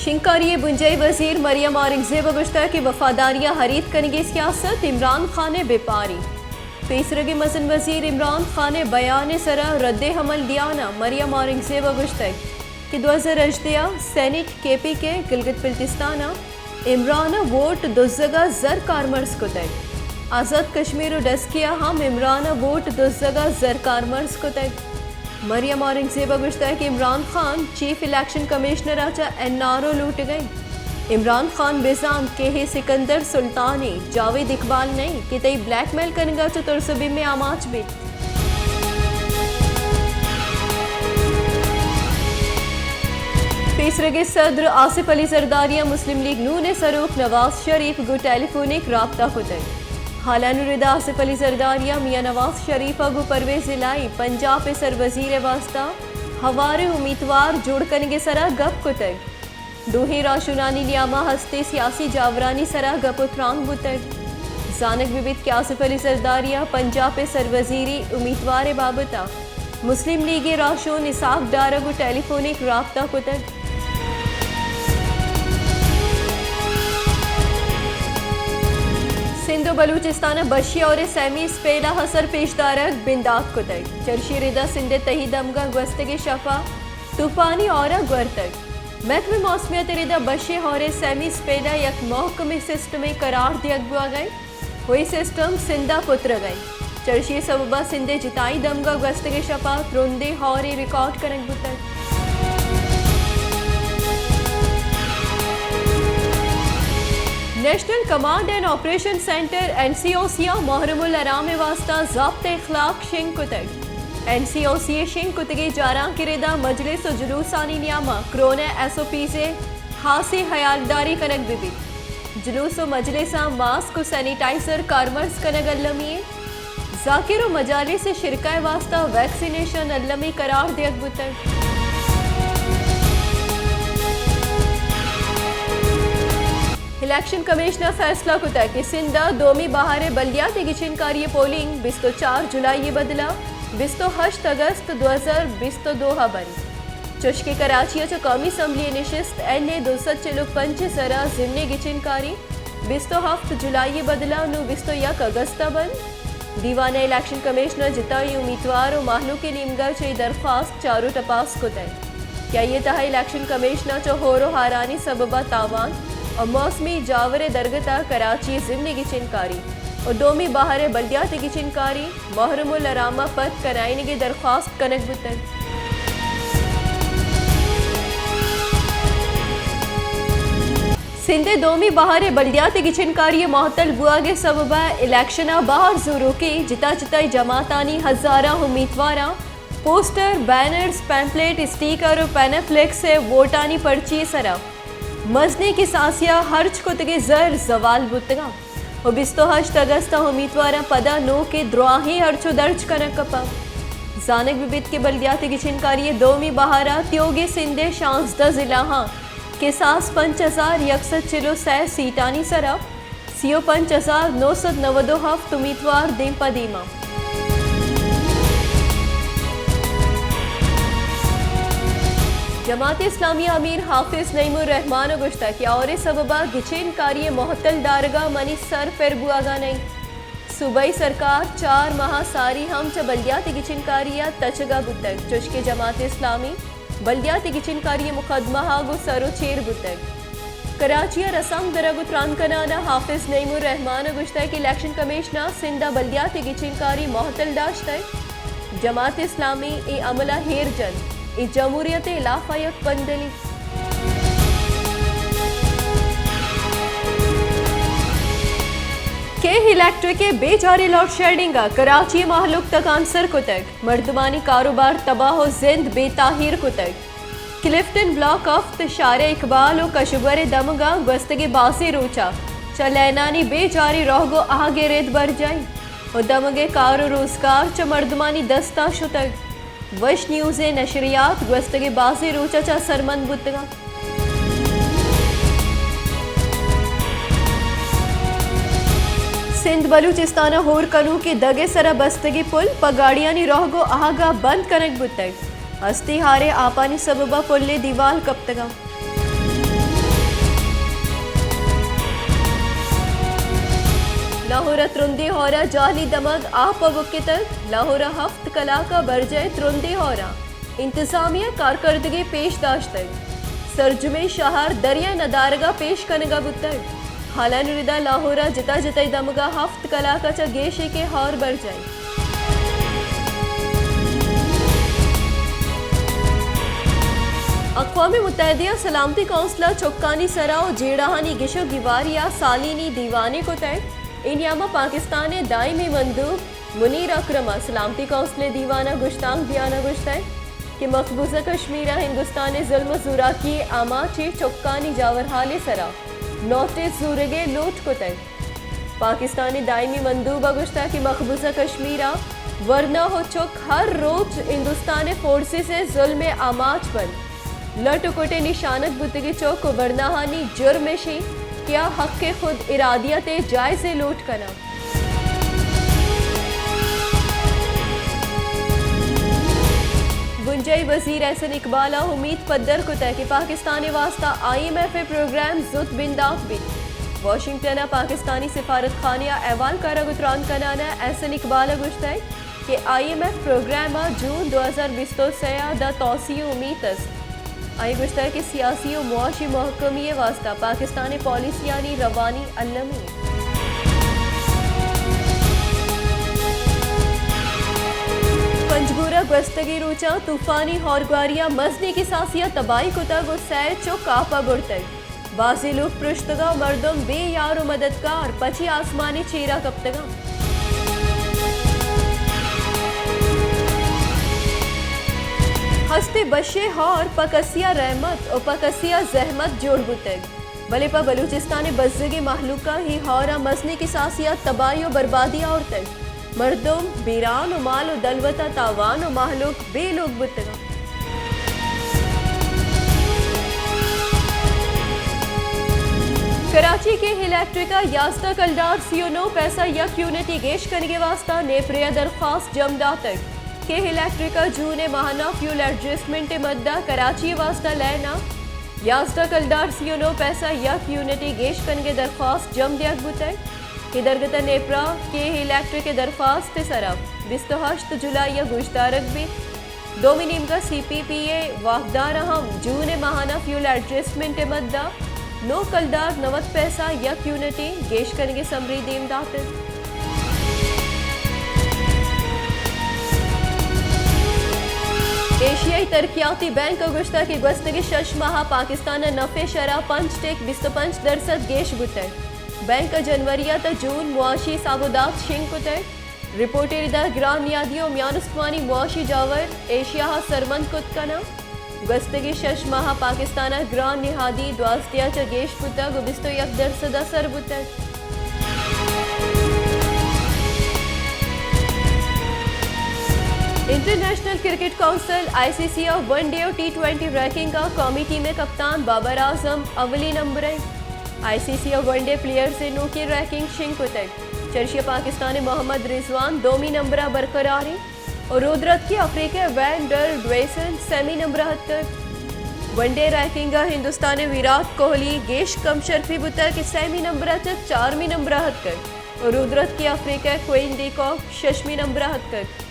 گچینکاری ءِ بنجاہی وزیر مریم اورنگزیب ءَ گوشتگ کہ وفاداری ءَ خرید کنگی سیاست عمران خان ءِ بیپاری۔ پیسرگیں مزن وزیر عمران خان ءِ بیان ءِ سرا رد عمل دیان ءَ مریم اورنگزیب ءَ گوشتگ کہ دو ہزار ہژدہ ءَ سینیٹ، کے پی کے، گلگت بلتستان ءَ عمران ءَ ووٹ دزگ ءَ زر کارمرز کتگ۔ آزاد کشمیر ءُ ڈسکے ءَ ہم عمران ءَ ووٹ دزگ ءَ زر کارمرز کتگ۔ مریم اورنگزیب ءَ گوشتگ کہ عمران خان چیف الیکشن کمشنر ءَ چہ این آر او لوٹگ ءَ انت۔ عمران خان بزانت کہ اے سکندر سلطان ءِ، جاوید اقبال نہ انت کہ تئی بلیک میل کنگ ءَ چہ ترس ءُ بیم ءَ آماچ بیت۔ پیسرگیں صدر آصف علی زرداری ءَ مسلم لیگ نون ءِ سروک نواز شریف گوں ٹیلی فونک رابطہ کتگ۔ ہالانی ردا آصف علی زرداری ءَ میاں نواز شریف ءَ گوں پرویز الہی پنجاب ءِ سروزیر ءِ واستہ ہواریں امیتوار جوڑ کنگ ءِ سرا گپ کتگ۔ دوہیں راہشونانی نیاما ہستیں سیاسی جاورانی سرا گپ ءُ تران بوتگ۔ زانگ بہ بیت کہ آصف علی زرداری ءَ پنجاب ءِ سروزیری امیتوار ءِ بابت ءَ مسلم لیگ ءِ راہشون اسحاق ڈار ءَ گوں ٹیلی فونک رابطہ کتگ۔ سندھ ءُ بلوچستان ءَ بشی ہور ءِ سیمی اسپیل ءَ اثر پیش دارگ بندات کتگ۔ چرشی ردا سندھ ءِ تہی دمگاں گوستگیں شپ ءَ طوفانی ہور ءَ گورتگ۔ محکمہ موسمیات ءِ ردا بشی ہور ءِ سیمی اسپیل ءَ یک محکمیں سسٹمے قرار دیگ بوگ ءَ انت ءُ اے سسٹم سندھ ءَ پترگ ءَ انت۔ چرشی ءِ سبب ءَ سندھ ءِ جتائیں دمگاں گوستگیں شپ ءَ ترندیں ہورے ریکارڈ کنگ بوتگ۔ National command and operation centre, N C O C, ءَ محرم الحرام ءِ واستہ ضابطہ اخلاق شنگ کتگ۔ این سی او سی ءِ شنگ کتگیں جارانک ءِ ردا مجلس ءُ جلوسانی نیاما کرونا ایس او پیز ءِ خاصیں ہیالداری کنگ بہ بیت۔ جلوس ءُ مجلساں ماسک ءُ سینیٹائزر کارمرز کنگ المی انت۔ ذاکر ءُ مجالس ءِ شرکا ءِ واستہ ویکسینیشن المی قرار دیگ بوتگ۔ الیکشن کمیشن ءَ فیصلہ کتگ کہ سندھ ءَ دومی بہار ءِ بلدیاتی گچینکاری ءِ پولنگ بیست ءُ چار جولائی ءِ بدلا بیست ءُ ہشت اگست دو ہزار بیست ءُ دو ءَ بنت۔ چوشکہ کراچی ءَ چہ قومی اسمبلی ءِ نشست این اے دو سد چل ءُ پنچ ءِ سرا ضمنی گچینکاری بیست ءُ ہفت جولائی ءِ بدلا نوں بیست ءُ یک اگست ءَ بنت۔ دیوان ءَ الیکشن کمیشن ءَ جتائیں امیتوار ءُ مہلوک ءِ نیمگ ءَ چہ اے درخواست چار ءُ ٹپاس کتگ کہ آئی ءِ تہا الیکشن کمیشن ءَ چہ ہور ءُ ہارانی سبب ءَ تاوان ءُ موسمی جاور ءِ درگت ءَ کراچی ءِ ضمنی گچینکاری ءُ دومی بہار ءِ بلدیاتی گچینکاری محرم الحرام ءَ پد کنائینگ ءِ درخواست کنگ بوتگ۔ سندھ ءِ دومی بہار ءِ بلدیاتی گچینکاری ءِ معطل بوہگ ءِ سبب ءَ الیکشن ءَ بہر زوروکیں جتا جتائیں جماعتانی ہزاراں امیتواراں پوسٹر، بینرز، پیمپلیٹ، اسٹیکر ءُ پینفلیکس ءِ ووٹانی پرچی ءِ سرا مزنیں کساسے ءَ ہرچ کتگیں زر زوال بوتگاں ءُ بیست ءُ ہشت اگست ءَ امیتواراں پدا نوکیں دراہیں ہرچ ءُ درچ کنگ کپاں۔ زانگ بہ بیت کہ بلدیاتی گچینکاری ءِ دومی بہار ءَ تیوگیں سندھ ءِ شانزدہ ضلعاں کساس پنچ ہزار یک سد چل ءُ سئے سیٹانی سرا سی ءُ پنچ ہزار نو سد نود ءُ ہفت امیتوار دیم پہ دیما۔ جماعت اسلامی ءِ امیر حافظ نعیم الرحمان ءَ گوشتگ کہ ہور ءِ سبب ءَ گچین کاری ءِ مہتل دارگ ءَ منی سر پر بوہگ ءَ نہ انت۔ صوبائی سرکار چار ماہ ءَ ساری ہم چہ بلدیاتی گچین کاری ءَ تچگ ءَ بوتگ، چوشکہ جماعت اسلامی بلدیاتی گچین کاری ءِ مقدمہ ءَ گوں سر ءُ چیر بوتگ۔ کراچی ءَ رسانکدراں گوں تران کنان ءَ حافظ نعیم الرحمان ءَ گوشتگ کہ الیکشن کمیشن ءَ سندھ ءَ بلدیاتی گچین کاری مہتل داشتگ۔ جماعت اسلامی اے عمل ءَ ایر جنت، اے جمہوریت ءِ ہلاف ءَ یک پندلے۔ کیہ الیکٹرک ءِ بے چاریں لوڈشیڈنگ ءَ کراچی ءِ مہلوک تکانسر کتگ، مردمانی کاروبار تباہ ءُ زند بے تاہیر کتگ۔ کلفٹن بلاک ہفت، شارع اقبال ءُ کشبر ءِ دمگاں گوستگیں بازیں روچ ءَ چہ لینانی بے چاریں رہگ ءُ آہگ ءِ رد برجاہ انت ءُ دمگ ءِ کار ءُ روزگار چہ مردمانی دستاں شتگ۔ وش نیوز ءِ نشریات گوستگیں بازیں روچ ءَ چہ اثرمند بوتگ انت۔ سندھ بلوچستان ءَ ہور کنوکیں دگ ءِ سرا بستگیں پل پہ گاڑیانی رہگ ءُ آہگ ءَ بند کنگ بوتگ۔ ہستی ہاریں آپانی سبب ءَ پل ءِ دیوال کپتگ انت۔ لاہور ءَ ترندیں ہور ءَ جہلی دمگ آپ ءَ بکتگ۔ لاہور ءَ ہفت کلاک ءَ برجاہ ترندیں ہور ءَ انتظامیہ کارکردگی پیش داشتگ۔ سرجمیں شہر دریا ندارگ ءَ پیش کنگ ءَ بوتگ۔ حالانی ردا لاہور ءَ جتا جتائی دمگ ءَ ہفت کلاک ءَ چہ گیش ءَ کہ ہور برجاہ۔ اقوام متحدہ ءِ سلامتی کونسل ءَ چکانی سرا و جیڑہانی گش و گیواری ءَ سالینی دیوانے کتگ۔ اے نیام ءَ پاکستان ءِ دائمی مندوب منیر اکرم ءَ سلامتی کونسل ءِ دیوان ءَ گشتانک دیان ءَ گوشتگ کہ مقبوضہ کشمیر ءَ ہندوستان ءِ ظلم و زوراکی ءِ آماچ ءِ چکانی جاورحال ءِ سرا نوٹس زورگ ءِ لوٹ کتگ۔ پاکستان ءِ دائمی مندوب ءَ گوشتگ کہ مقبوضہ کشمیر ءَ ورنا و چک ہر روچ ہندوستان ءِ فورسز ءِ ظلم ءِ آماچ بنت۔ لٹ و کٹ ءِ نشانگ بوتگیں چک و ورناہانی جرم اش انت کہ آ حق خود ارادیت ءِ جائزیں لوٹ کناں۔ بنجاہی وزیر احسن اقبال ءَ امیت پدر کتگ کہ پاکستان ءِ واستہ آئی ایم ایف ءِ پروگرام زوت بندات بیت۔ واشنگٹن ءَ پاکستانی سفارتخانہ ءَ احوالکار ءَ گوں تران کنان ءَ احسن اقبال ءَ گوشتگ کہ آئی ایم ایف پروگرام ءَ جون دو ہزار بیست و سئے ءَ داں توسیع ءِ امیت است۔ آئی ءَ گوشتگ کہ سیاسی و معاشی مہکمی ءِ واستہ پاکستان ءِ پالیسیانی روانی المی انت۔ پنجگور ءَ گوستگیں روچاں طوفانی ہورگواری ءَ مزنیں کساسے ءَ تباہی کتگ و سئے چک آپ ءَ برتگ۔ بازیں لوگ پرشتگ ءُ مردم بے یار ءُ مددگار پچی آسمان ءِ چیر ءَ کپتگ اَنت۔ ہست ءِ بشیں ہور پہ کسی ءَ رحمت ءُ پہ کسی ءَ زحمت جوڑ بوتگ، بلے پہ بلوچستان ءِ بزگیں مہلوک ءَ اے ہور ءَ مزنیں کساسے ءَ تباہی ءُ بربادی آورتگ۔ مردم بیران ءُ مال ءُ دلوت ءَ تاوان ءُ مہلوک بے لوگ بوتگ اَنت۔ کراچی ءِ کیہ الیکٹرک ءَ یازدہ کلدار سی ءُ نو پیسہ یک یونٹے گیش کنگ ءِ واستہ نیپرا ءَ درخواست جم داتگ۔ کیہ الیکٹرک ءَ جون ءِ ماہانہ فیول ایڈجسٹمنٹ ءِ مد ءَ کراچی ءِ واستہ لین ءَ یازدہ کلدار سی ءُ نو پیسہ یک یونٹے گیش کنگ ءِ درخواست جم دیگ بوتگ۔ اے درگت ءَ نیپرا کیہ الیکٹرک ءِ درخواست ءِ سرا بیست ءُ ہشت جولائی ءَ گوشدارگ بیت۔ دومی نیمگ ءَ سی پی پی ءِ واکداراں ہم جون ءِ ماہانہ فیول ایڈجسٹمنٹ ءِ مد ءَ نو کلدار نود پیسہ یک یونٹے گیش کنگ ءِ سمری دیم داتگ۔ ایشیائی ترقیاتی بینک ءَ گوشتگ کہ گوستگیں شش ماہ ءَ پاکستان ءِ نف ءِ شرح پنچ ٹک بیست ءُ پنچ درسد گیش بوتگ۔ بینک ءَ جنوری ءَ تاں جون معاشی حساب ءُ دات شنگ کتگ۔ رپورٹ ءِ ردا گران نیادی ءُ میان استمانی معاشی جاور ایشیا ءَ سرمند کت کناں۔ گوستگیں شش ماہ ءَ پاکستان ءَ گران نہادی دوازدہ ءَ چہ گیش بوتگ ءُ بیست ءُ یک درسد ءَ سر بوتگ۔ انٹرنیشنل کرکٹ کونسل، آئی سی سی، ءِ ون ڈے ءُ ٹی ٹوئنٹی رینکنگ ءَ قومی ٹیم ءِ کپتان بابر اعظم اولی نمبر ءَ۔ آئی سی سی ءِ ون ڈے پلیئرز ءِ نوکیں رینکنگ شنگ کتگ۔ چریشی ءَ پاکستان ءِ محمد رضوان دومی نمبر ءَ برقرار اِنت ءُ رودرتکی افریقہ ءِ وین ڈر ڈویسن سیمی نمبر ءَ اتکگ۔ ون ڈے رینکنگ ءَ ہندوستان ءِ ویرات کوہلی گیش کم شرفی بوتگ کہ سیمی نمبر ءَ چہ چارمی نمبر ءَ اتکگ ءُ رودرتکی افریقہ ءِ کوئن ڈی کاک ششمی نمبر ءَ اتکگ۔